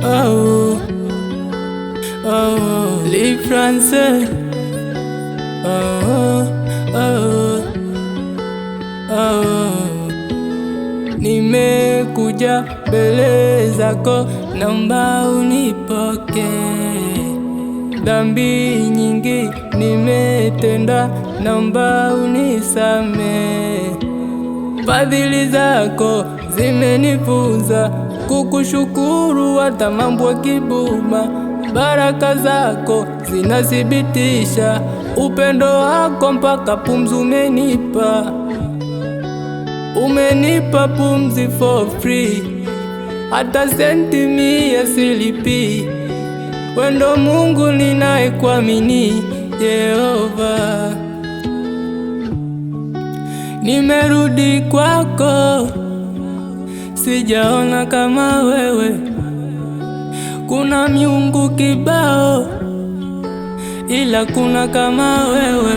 Oh, oh, Lee France. Oh, oh, oh. Nimekuja mbele zako, naomba unipokee. Dhambi nyingi nimetenda, naomba unisamee. Fadhili zako zimenifunza kukushukuru hata mambo yakibuma. Baraka zako zinathibitisha upendo wako mpaka pumzi umenipa. Umenipa pumzi for free, hata senti 100 silipi. Wewe ndo Mungu ninayekuamini, Yehova. Nimerudi kwako, sijaona kama wewe. Kuna miungu kibao, ila kuna kama wewe.